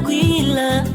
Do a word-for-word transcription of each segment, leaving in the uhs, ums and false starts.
Ila,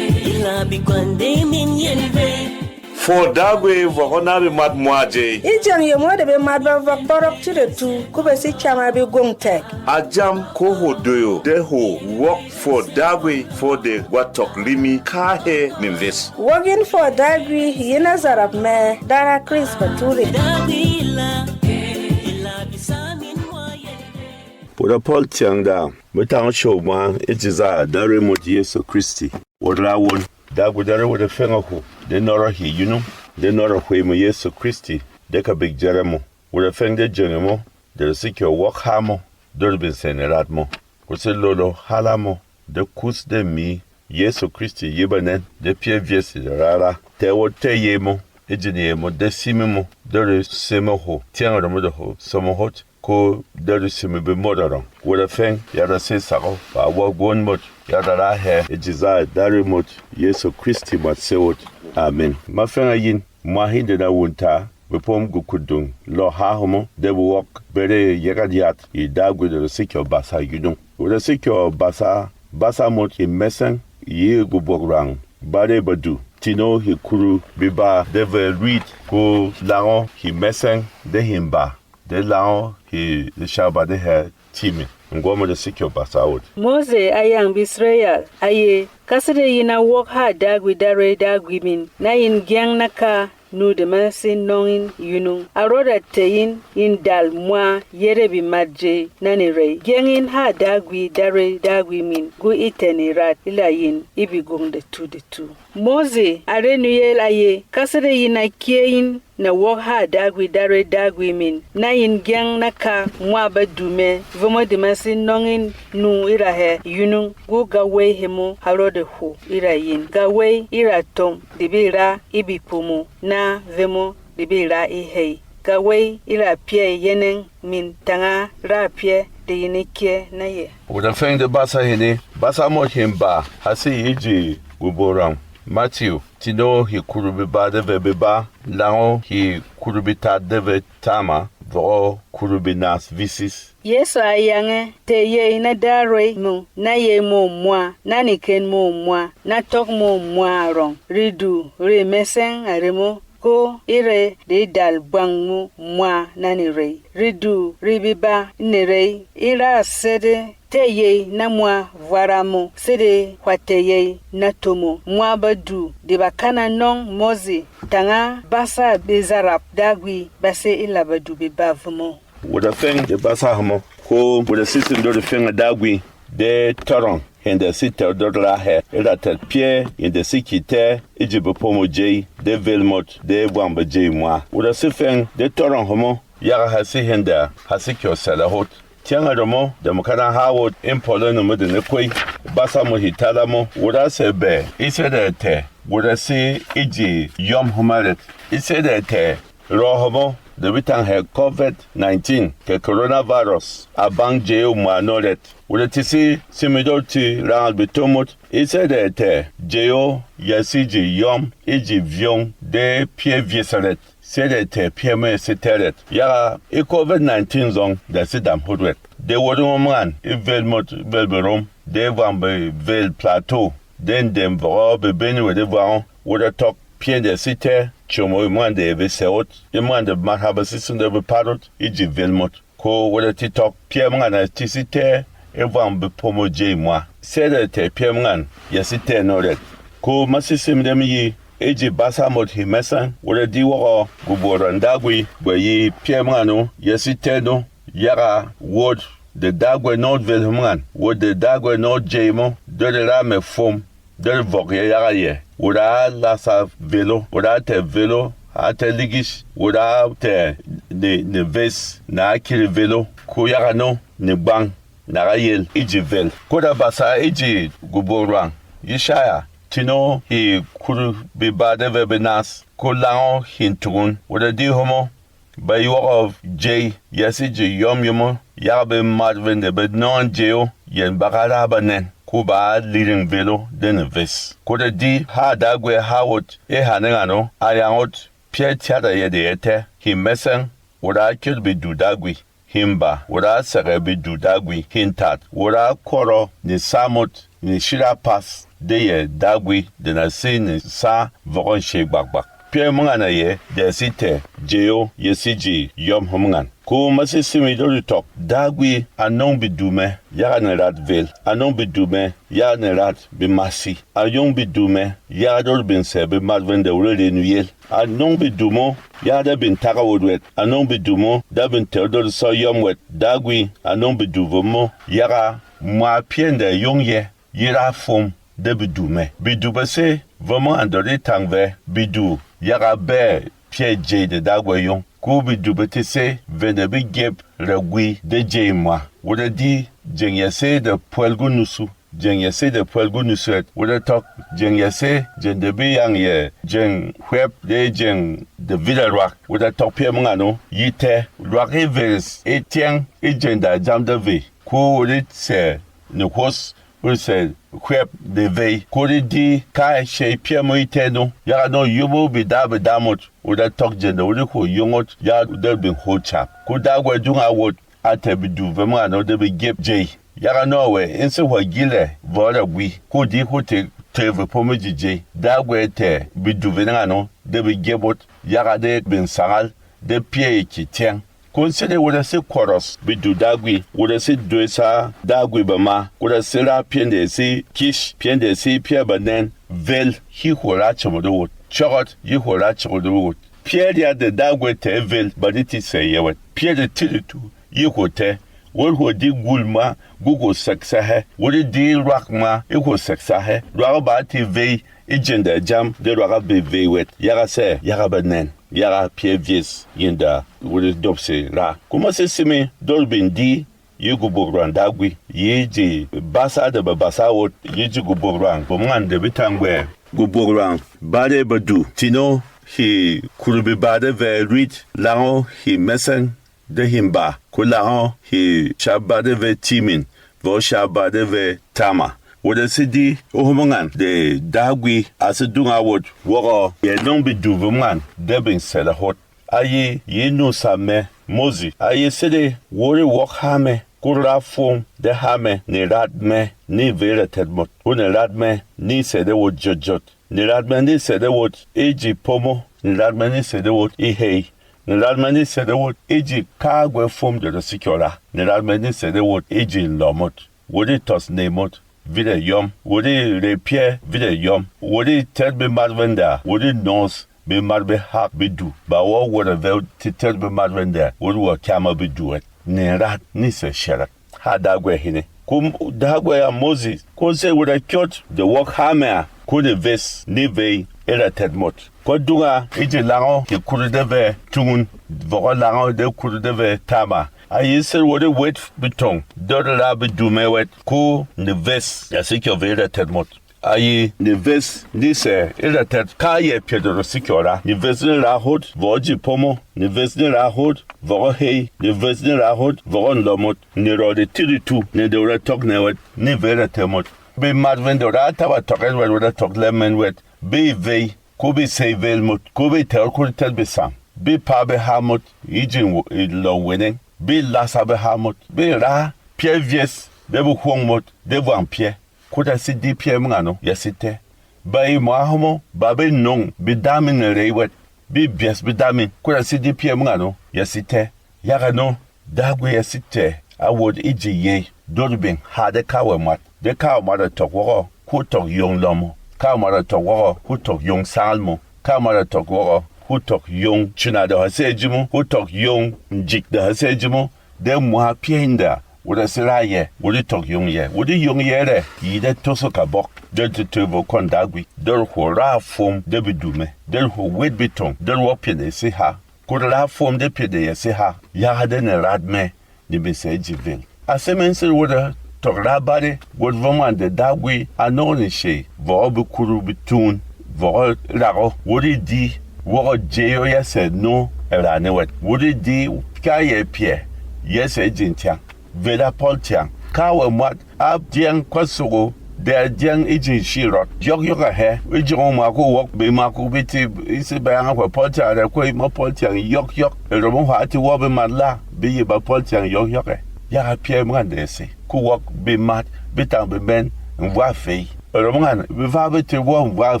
ila bi kwande min yen vey. Fwɔ Dagwi vɔk ɔ na bemat mwa jey. E jeng yemo de bemat ba vɔk bɔrɔk ci de tu, ku be si chama bi gwong tɛk. A jam ko hwo doyo de hwo wok fwɔ Dagwi fwɔ de gwa tɔk limi ka he min ves. Wok yin fwɔ Dagwi yin a zarap mɛ dara Chris Bature. Dagwi ila, ila bi sa min mwa yen vey. Pura Paul tyang da. Be tang show mwa e ji za Dare mot Yesu Kristi. Wot ra won, Dagwi Dare wot e feng a hwo, de nɔrɔ hì yunung, de nɔrɔ hwey mo Yesu Kristi, de kabik jere mo. Wot e feng de jeng mo, de re si kyɔ wok ha mo, de re bin sene rat mo. Ko se lolo hala mo, de kus de mi Yesu Kristi yi banen, de pyɛ vyes de rara. Tɛ wot tɛ yey mo, e jin yey mo, de simi mo, de re seme hwo, tyang remo de hwo, somo hot. Ko de re simi bemot arɔng. Wot a feng, ya ra se sak o, ba wok gwon mot, ya ra ra hɛ, e ji za Dare mot Yesu Kristi mat se wot. Amen. Ma feng a yin, mwa hinde na wunta, bepom gukudung, lɔ ha homo, de be wok, bere yagat yat, yi Dagwi de re si kyɔ basa yunung. Wot a si kyɔ basa, basa mot yi meseng, yi gubok rang, bare badu, tino hì kuru biba de ve rwit, ko lango hì meseng de hì mba. De lang o hì rishak ba de hɛ timi. Ngwɔmɔ de si kyɔ basa wot. Mose a yang Bisrayɛl, a ye, ka sede yin a wok ha Dagwi Dare Dagwi min, na yin gyeng na ka nu de ma si nɔng in yunung. A rɔda tɛ̀ in, in dal mwa yere bemat jey na nerey. Gyeng in ha Dagwi Dare Dagwi min, gu e tɛ̀ nerat e la yin e begwong de tu de tu. Mose a re nuyel a ye, ka sede yin a kyé in na wok ha Dagwi Dare Dagwi min, na yin gyeng na ka mwa badu mɛ, vemo de ma si nɔng in nu e ra hɛ yunung, gu gawey hemo ha rɔde hwo e ra yin. Gawey e ra tɔm de be ra e bepomo, na vemo de be ra e hey. Gawey e ra pyɛ̂ yeneng min tanga ra pyɛ́ de yin e kyɛ na yɛ. Wot a feng de basa hini, basa mot him ba ha si yi ji gubok rang. Matthew, tino hì kuru biba de ve beba, lang o hì kuru bitat de ve tama, vɔk o kuru binas visis. Yesu a yang ɛ, tɛ̀ yey na Dare mung, na yey mô mwa, na neken mô mwa, na tɔk mô mwa arɔng. Redu re mɛsɛng a remo, ko e re de dal bwang mo mwa na nerey. Redu re beba nerey e ra sede tɛ̀ yey na mwa vwara mo, sede hwà tɛ̀ yey na tomo. Mwa badu de ba kana nɔng Mose, tanga basa bezarap Dagwi ba se e la badu beba vemo. Wot a feng de basa hemo, ko wot a sisin dot feng a Dagwi, de tɔrɔng hende si tɛr dot ra hɛ, e ra tɛt pyɛ hende si ki tɛ e ji bepomo jey, de vel mot, de bwang bejey mwa. Wot a si feng de tɔrɔng hemo, yaga ha si hende ha si kyɔ sɛlɛ hot. Tyɛng a remo de mo kana ha wot in pɔlɔ numo de ne kwey, basa mo hi tala mo, wot a se bɛ, e sede tɛ, wot a si e ji yɔm homa ret, e sede tɛ, rɔ hemo de bi tang hɛ covid nineteen kɛ coronavirus a bang jey o mwa nɔ ret. Wot a ti si simi dot ti rangal betomot, e sede tɛ, jey o ya si ji yɔm, e ji vyong, de pyɛ vyes ret. Sede tɛ pyɛ mɛ si tɛrɛt. Yaga e covid nineteen zɔng da si dam hot wɛt. De wot mo mwan e vel mot vel berom, de vwang be vel Plateau, de ndem vɔgɔ be Benue de vwang o, wot a tɔk pyɛ de si tɛ, chomo e mwan de be sɛ ot, e mwan de mat ha ba sisin de be pat ot, e ji vel mot. Ko wot a ti tɔk pyɛ mwan a ti si tɛ e vwang bepomo jey mwa. Sede tɛ pyɛ mwan ya si tɛ nɔ ret. Ko ma sisim dem yi e ji basa mot hi mɛsɛng, wot a di wɔgɔ gubora Dagwi bwe yi pyɛ mwan o ya si tɛ no, yaga wot de Dagwi nɔ vel mwan, wot de Dagwi nɔ jey mo, de de ra mɛ fom, de re vɔk yɛ yaga yɛ. Wot a lasa velo, wot a tɛ velo, a tɛ ligish, wot a tɛ ne, ne ves, na a kiri velo, ko yaga no, ne gbang, na ga yel e ji vel. Ko da basa e ji gubok rwang, Yishaya, tino hi kuru bi ba de ve benas, ko lang o hin tugun, wot a di homo, ba yi wɔgɔ jey, ya si ji yɔm yemo, yaga be mat vende be nɔn jey o, yɛn ba ga ra ba nɛn, ko ba a liring velo de ne ves. Ko da di ha Dagwi ha wot e ha ne ngano, a yang ot, pyɛ tyat a yede yɛ tɛ, hi mɛsɛng, wot a kyot bi du Dagwi, hin ba, wot a sɛgɛ bi du Dagwi, hin tat, wot a kɔrɔ ni samot, neshira pas de yɛ Dagwi de na sé ne sá vɔk ɔ nshey gbakgbak. Pyɛ́ mungana yɛ de a sé tɛ̀ jey o ye sé ji yɔm hom ngan. Ko ma sé simi dot tɔk, Dagwi a nɔng bedumɛ yaga ne rat vel, a nɔng bedumɛ yaga ne rat bemasi, a yong bedumɛ yaga dot bin sɛ bemat vende wurɔ re nuyel. A nɔng bedum o yaga da bin taka wot wɛt, a nɔng bedum o da bin tɛr dot sɔ yɔm wɛt. Dagwi a nɔng bedum vemo yaga mwa pyɛnda yong yɛ yi ra fwom de bedumɛ. Bedu ba sé vemo an dot e tang vɛ bedu yaga bɛ pyɛ jey de Dagwi yong. Ko bedu ba te sé vende be gyep ra gwi de jey mwa. Wot a di jeng ya sé de pwɛl go nusu. Jeng ya sé de pwel gu nuswɛt wot a tɔk, jeng ya sé jeng de be yang yɛ jeng hwɛp de jeng de vit a rwak wot a tɔk pyɛ mungano yi tɛ. Rwak e veres e tyɛng e jeng da jam da ve, ko wot e sɛ ne hos, wot e sɛ hwɛp de vey, ko de di ka shey pyɛ mo yi tɛ no. Yaga no yomo bida bida mot wot a tɔk jeng de wot e hwo yong ot ya de bin hwo chap. Ko Dagwi dung a wot a tɛ̀ bedu vemo ano de be gyep jey. Yaga nɔ wɛ e se hwà gilɛ vɔ̌ ra gwi, ko di hwo tē tē ve pomo ji jey. Dagwi tɛ̀ bedu vene ano de be gyep ot, yaga de bin sangal de pyɛ́ ye kyè tyɛng. Ko sede wot a se kɔrɔs bedu Dagwi, wot a se dwey sa Dagwi bama, wot a se ra pyɛn de se kish, pyɛn de se pyɛ́ banɛn. Vel, yi hwo ra chemo de wot. Chɔgɔt, yi hwo ra chemo de wot. Pyɛ́ ryat de Dagwi tɛ̀ vel ba di ti sɛ yɛ wɛt. Pyɛ́ de tiritu yi hwo tɛ, wot hwo di gul mwa gu hwo seksa hɛ, wot e di rwak mwa e hwo seksa hɛ. Rwak e ba ti vey e jeng da jam de rwak e be vey wɛt, yaga sɛ, yaga banɛn, yaga pyɛ́ vyes yin da wot e dop se ra. Ko ma se simi dor bin di yi gubuk rwang Dagwi, yi ji basa de babasa wot, yi ji gubuk rwang bum ngan de be tang gwɛ. Gubuk rwang ba de badu tino, hì kuru beba de vɛ rwit, lang o hì mɛsɛng de hì mba, ko lang o hì shaba de vɛ timin, vɔ shaba de vɛ tama. Wot a se di o hom ngan de Dagwi a se dung a wot wɔgɔ yɛ nɔng bedu vum ngan de bin sɛlɛ hot. A yi yi nu sa mɛ Mosi, a yi sede wot e wɔk ha mɛ, ko ra fwom de ha mɛ ne rat mɛ ni vey ra tɛt mot, ko ne rat mɛ ni sede wot jot jot. Nerat mɛ ni sede wot e ji pomo, nerat mɛ ni sede wot e hei, nerat mɛ ni sede wot e ji kagwɛ fwom de rɔ sikyɔra, nerat mɛ ni sede wot e ji lɔmot, wot e tɔs nei mot vide yɔm, wot e re pyɛ vide yɔm, wot e tɛt bemat venda, wot e nɔs bemat behak bedu, ba wɔ wot a vɛ ti tɛt bemat venda, wot wɔ kyama bedu wɛt. Nerat ni sɛ shɛrɛk. Ha Dagwi hine. Ko Dagwi a Mosi, ko se wot a kyot de wɔk ha mɛ a, ko ne ves ni vey e ra tɛt mot. Ko dunga e ji lang o ki kuru de vɛ tungun, vɔk o lang o de kuru de vɛ tama. A yi ser wot e wet betong, dot ra bedu mɛ wɛt, ko ne ves ya se kyɔ vey e ra tɛt mot. A yi ne ves ni sɛ e ra tɛt kayɛ pyɛ de rɔ sikyɔra. Ne ves ni ra hot vɔk ji pomo, ne ves ni ra hot vɔk hei, ne ves ni ra hot vɔk lɔmot, ne rɔ de tiritu, ne de ra tɔk nɛ wɛt ni vey ra tɛmot. Bemat vendo ra taba tɔk ɛn wɛt, wɛt a tɔk lɛmɛn wɛt, be vey, ko be sei vel mot, ko be tɛr ko tɛt besam, be pa behak mot yi jin lɔ weneng, be lasa behak mot, be ra pyɛ vyes de behwong mot de vwang pyɛ. Ko da se di pyɛ mungano ya se tɛ. Ba yi mwa homo ba be nong be damin ne rey wɛt, be byes be damin. Ko da se di pyɛ mungano ya se tɛ. Yaga no Dagwi ya se tɛ a wot e ji yey dor beng ha de kawɛ mwat. De kawɛ mwat a tɔk wɔgɔ ko tɔk yong lɔmo. Kawɛ mwat a tɔk wɔgɔ ko tɔk yong sangal mo. Kawɛ mwat a tɔk wɔgɔ ko tɔk yong chuna de ha se ji mo, ko tɔk yong njik de ha se ji mo. De mwa pyɛnda wot a se ra yɛ, wot e tɔk yong yɛ, wot e yong yɛ rɛ, yi de toso kabɔk, de tetwe vo kɔn Dagwi, de hwo ra fwom de bedu mɛ, de hwo wet betong, de wɔ pyɛ de se ha. Ko ra fwom de pyɛ de ya se ha, yaga de ne rat mɛ ne be sɛ ji vel. A se mɛn ser wot a tɔk ra bare, wot vɔ mwan de Dagwi a nɔng ne shey, vɔk be kuru be tun, vɔk rak o, wot e di wɔk jey o ya sɛ no e ra ne wɛt, wot e di kayɛ pyɛ ya sɛ jin tyang. Veda pɔl tyang, kawɛ mwat a dyɛng kwat sogo de a dyɛng e jin shi rɔt. Yɔk yɔk a hɛ e jɔngɔ mwa ko wɔk be mwa ko be ti e se ba yang a pɔl tyang rɛ ko e ma pɔl tyang yɔk yɔk. E ro mo hwa ti wɔ be mat la be ye ba pɔl tyang yɔk yɔk ɛ. Yaga pyɛ mwan de se ko wɔk be mat be tang be mɛn Mvwâ fey. Rom ngan, bevah be tē wɔ́ mvwâ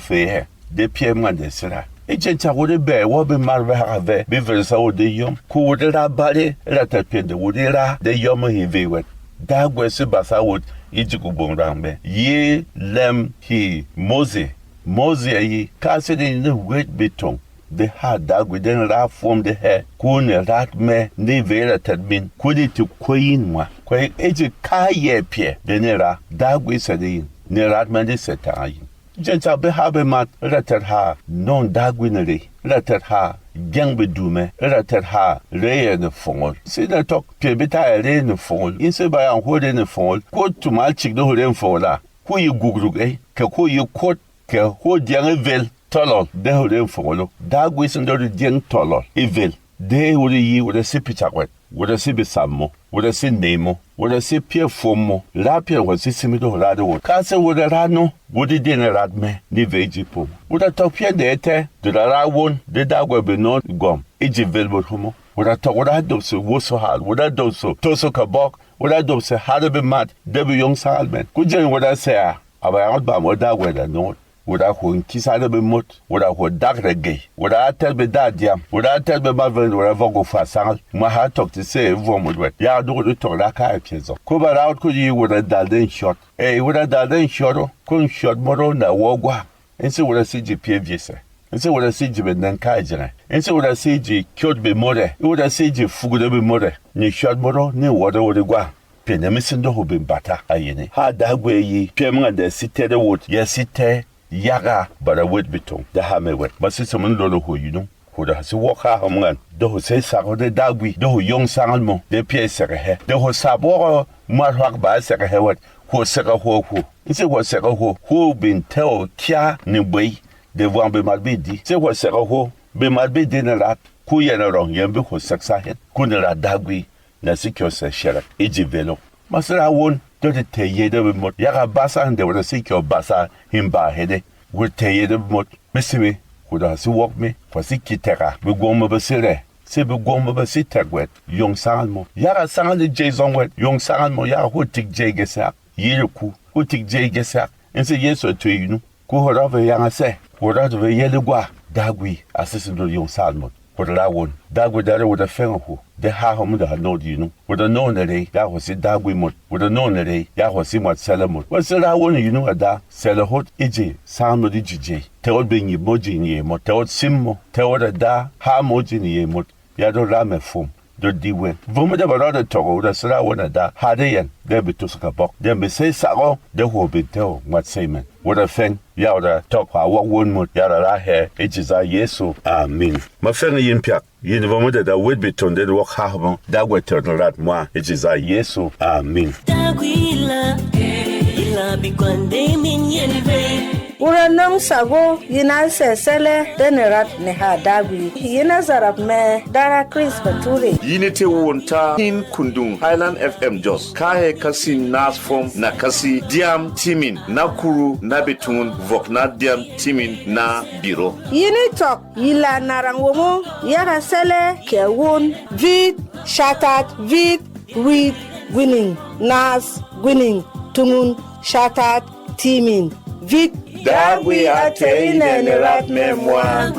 fey hɛ, de pyɛ mwan de sira. E jeng cak wot e bɛɛ wɔ bemar behak vɛ be vɛrɛsa wot de yɔm, ko wot e ra bare e ra tɛt pyɛn de wot e ra de yɔm e hê vey wɛt. Dagwi a sé basa wot e ji kubong rang mɛ. Yi lɛm hì Mose. Mose a yi ka sede ne wet betong de ha Dagwi de ne ra fwom de hɛ, ko ne rat mɛ ne vey ra tɛt min, ko ne ti kwey in mwa. Kwey e ji kayɛ pyɛ de ne ra Dagwi sede in, ne rat mɛ de sede tanga in. Jeng cak be ha bemat e ra tɛt ha nɔng Dagwi ne rey, e ra tɛt ha gyeng bedumɛ, e ra tɛt ha rey yɛ ne fongol. Sede tɔk pyɛ be ta yɛ rey ne fongol, in se ba yang hwo rey ne fongol, ko tumal cik de hwo rey ne fongol a, ko yi gugruk ei, kɛ ko yi kot, kɛ hwo dyɛng e vel tɔlɔl de hwo rey ne fongol o. Dagwi sin de hwo dyɛng tɔlɔl e vel de hwo yi, hwo ra si picak wɛt, hwo ra si besam mo, hwo ra si ney mo, hwo ra si pyɛ fwom mo, ra pyɛ hwo si simi de hwo ra de wot. Ka se hwo ra ra no, hwo di de ne rat mɛ ni vey ji pom. Hwo ra tɔk pyɛ de tɛ de ra ra won de Dagwi be nɔ gwɔm e ji vel bot hmo. Hwo ra tɔk hwo ra dop se woso hal, hwo ra dop se toso kabɔk, hwo ra dop se hare bemat de be yong sangal mɛn. Ko jeng hwo ra sɛ a, a ba yang ot bam o Dagwi da nɔ. Wot a hwo nkisa de bemot, wot a hwo dak regey, wot a tɛt be da dyam, wot a tɛt be maveng, wot a vɔk gwo fwa sangal. Mwa ha tɔk ti sey e vwɔm wot wɛt, ya duk wot e tɔk ra kayɛ pyɛ zɔk. Ko ba rawot ko yi wot a dal de nshɔt. Ey, wot a dal de nshɔt o, ko nshɔt mot o na wɔ gwa. N se wot a si ji pyɛ vyes ɛ. N se wot a si ji benɛng kayɛ jeng ɛ. N se wot a si ji kyot bemot ɛ. Wot a si ji fugre bemot ɛ. Ni shɔt mot o, ni wot o wot e gwa. Pyɛ ne mi sin de hwo bin bata a yini. Ha Dagwi yi, pyɛ manga de si tɛ de wot, ya si tɛ yaga bara wet betong de ha mɛ wɛt. Ma si sɔmɔ lolo hwo yinung. Hwo da si wok ha hom ngan, de hwo sey sak o de Dagwi, de hwo yong sangal mo, de pyɛ sɛgɛ hɛ. De hwo sap wok o, mwat hwak ba sɛgɛ hɛ wɛt, hwo sɛgɛ hwo hwo. N se hwo sɛgɛ hwo, hwo bin tɛ o kya ni bwey, de vwang bemat bi di. Se hwo sɛgɛ hwo, bemat bi di ne rat, ko yɛn a rɔng yɛn bi hwo sɛk sa hɛn, ko ne rat Dagwi. Na si kyɔ sɛ shɛrɛk e ji velo. Ma si ra won, de de tɛ̀ yey de bemot, yaga basa hinde wot a si kyɔ basa himba hede. Wot tɛ̀ yey de bemot, be simi, hwo da si wok mi, hwo si ki tɛk a, begwong mo be si rɛ, se begwong mo be si tɛk wɛt, yong sangal mo. Yaga sangal de jey zɔng wɛt, yong sangal mo, yaga hwo tik jey gɛsɛ ak, yi reku, hwo tik jey gɛsɛ ak. N se Yesu a twe yinu. Ko hwo rɔt vɛ yang a sɛ, hwo rɔt vɛ yɛl e gwa, Dagwi a sese dot yong sangal mot. Hwo da ra won, Dagwi da re wot a fɛng a hwo, de ha hom de ha nod yinu. Hwo da nɔng ne rey, ya hwo si Dagwi mot. Hwo da nɔng ne rey, ya hwo si mwat sɛlɛ mot. Hwo si ra won yinu a da, sɛlɛ hot e ji sangal mot e ji jey. Tɛ hot benyip mo ji ne yey mot. Tɛ hot sim mo. Tɛ hot a da, ha mo ji ne yey mot. Ya dot ra mɛ fwom, dot di weng. Vwom de ba rɔt de tɔk o, wot a si ra won a da, ha de yɛn, de be tus kabɔk, de be sey sak o, de hwo bin tɛ o, mwat sey mɛn. Wot a fɛng, ya wot a tɔk hwa wok won mot, ya ra ra hɛ, e ji za Yesu. Amin. Ma fɛng yin pyak, yin vwom de da wet betong de wok ha mo, Dagwi tɛn rat mwa, e ji za Yesu. Amin. Dagwi la, ila bi kwande min yen ve. Wura nɔng sago yin a sɛ sɛlɛ de ne rat ne ha Dagwi. Yin a zarap mɛ dara Chris Bature. Yin e tɛ won ta hin kundung Highland F M Jos. Ka hɛ kasi nas fom na kasi diam timin na kuru na betungun vok na diam timin na biro. Yin e tɔk yila narang womo yaga sɛlɛ kɛ won vit shatat vit rwit gwining nas gwining tungun shatat timin vit. Dagwi a tɛ̀ e nɛ ne rat mɛ mwa.